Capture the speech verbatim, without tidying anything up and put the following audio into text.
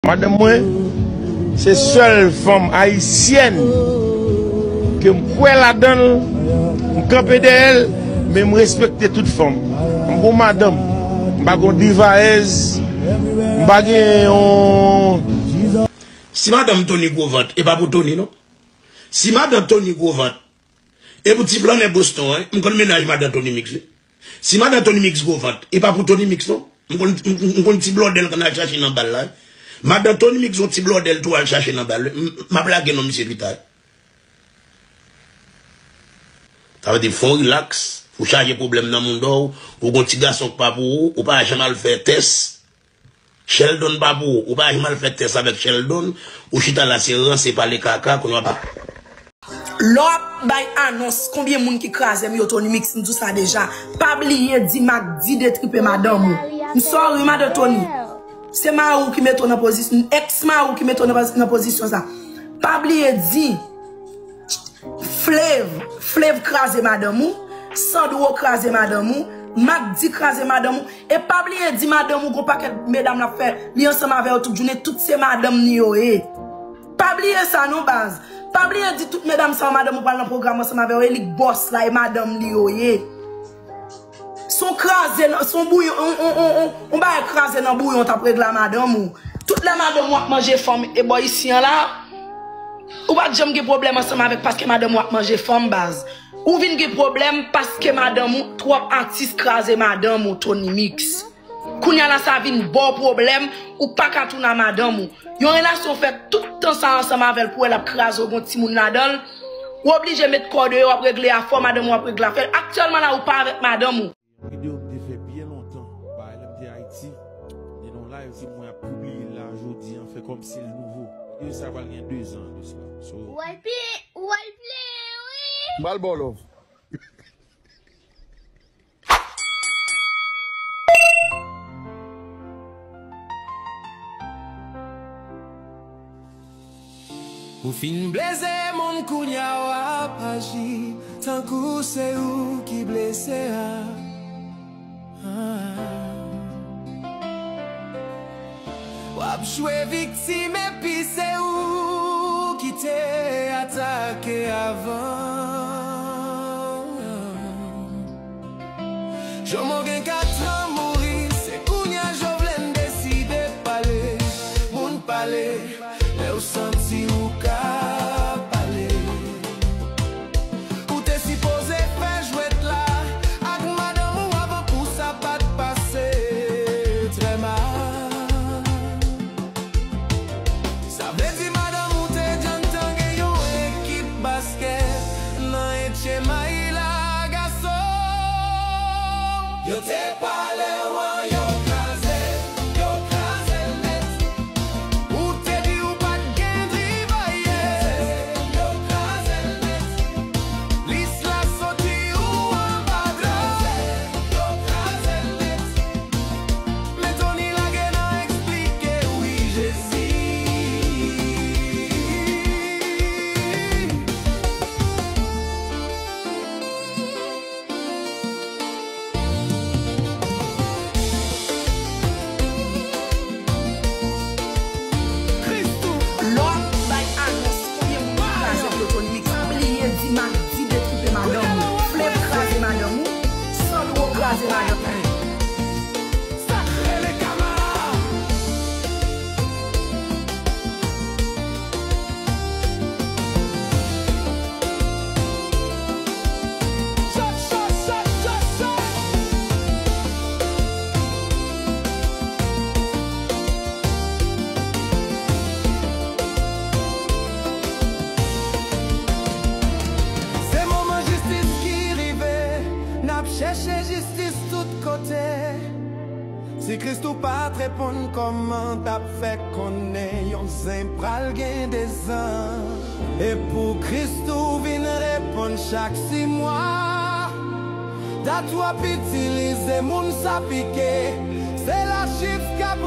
Madanm mwen, se sèl fanm ayisyèn ke m kwè ladan l, m kanpe dèyè l, men m respekte tout fanm. M gon madanm, m pa gon divayèz, m pa gen yon... Si madanm Tony gwo vant, e pa pou Tony non. Si madanm Tony gwo vant, e pou ti flannè Boston an, m konn mennaj madanm Tony Mix wi. Si madanm Tony Mix gwo vant, e pa pou Tony Mix non. M konn, m, m konn ti blòdèl k ann al chache nan bal la. Madanm Tony Mix yon ti blòdèl tou al chache nan bal. M, m ap lage non misye pita. Sa vle di fè w rilaks, ou chaje pwoblèm nan mouda w, ou gon ti gason k pa pou ou, ou pa janm al fè tès. Sheldon pa pou ou, ou pa janm al fè tès avèk Sheldon, ou chita la se ranse pale kaka, kounye a w ap Lè w ap bay anons konbyen moun ki kraze m yo, Tony Mix, m di w sa deja. Pa bliye di Mack D detripe madanm ou. M sorry, madan Tony. Se mari w ki mete w nan pozisyon, èks mari w ki mete w nan, nan pozisyon sa. Pa bliye di Flav, Flav kraze madanm ou, Sandro kraze madanm ou, Mack D kraze madanm ou. E pa bliye di madanm ou gon pakèt medam l ap fè, li ansanm avè yo tout jounen, tout se madanm li yo ye. Pa bliye sa non baz. Pa bliye di tout medam sa yo madanm ou pral nan pwogram ansanm avè yo, e li k bòs la, e madanm li yo ye. Se yon kraze nan, se yon bouyon, on, on, on, on, on bagay kraze nan bouyon t ap regle a madanm ou. Tout lè madanm ou ap manje fanm e bò isi an la, ou pa t janm gen pwoblèm ansanm avèk paske madanm ou ap manje fanm baz. Ou vin gen pwoblèm paske madanm ou, twòp atis kraze madanm ou, Tony Mix. Kounye a la sa vin ba w pwoblèm, ou pa ka tounen a madanm ou. Yon relasyon w fè tout tan sa ansanm avè l pou wè l ap kraze w, gon timoun ladan l. Ou oblije met kò w deyò, w ap regle afè w, madanm ou ap regle afè l. Aktyèlman la, ou pa avèk madanm ou. Yon videyo m te fè byen lontan, bagay lè m te Ayiti, li nan yon live ke mwen ap pibliye l la jodi an, fè kòmsi l nouvo. Videyo sa pral gen de zan de sila. So, Ou wè l pi, ou wè l pi, wi. M pral ba w love. Ou fin blese moun, kounye a w ap aji tankou se ou ki blese a. W ap jwe viktim epi se ou ki te atake avan. Jomo gen katran mouri, se kounye a Jovenel deside pale. Moun pale, lè w santi ou ka pale. Ou te sipoze fè jwèt la ak madanm ou avan pou sa pa t pase trè mal. Sa vle di madanm ou te djantan gen yon ekip baskèt nan Etchemay la, gason. Yo te pale w an, yo kraze, yo kraze l nèt. Ou te di ou pa t gen trivayè. Yo kraze l nèt. Lis la soti ou anba dlo. Yo kraze l nèt. Men Tony lage nan eksplike, wi, Jezi. Christoo. Lè w ap bay anons, konbyen moun ki kraze m yo, Tony Mix? Pa bliye di Mack D detripe madanm ou, Flav kraze madanm ou, Sandro kraze madanm ou. Sa k rele Kama. Se moman jistis ki rive, n ap chèche jistis tout kote. Si Christoo pa t reponn, kòman t ap fè konnen yon zen pral gen de zan? E pou Christoo vin reponn chak sis mwa, dat w ap itilize moun sa pike, se lachif k ap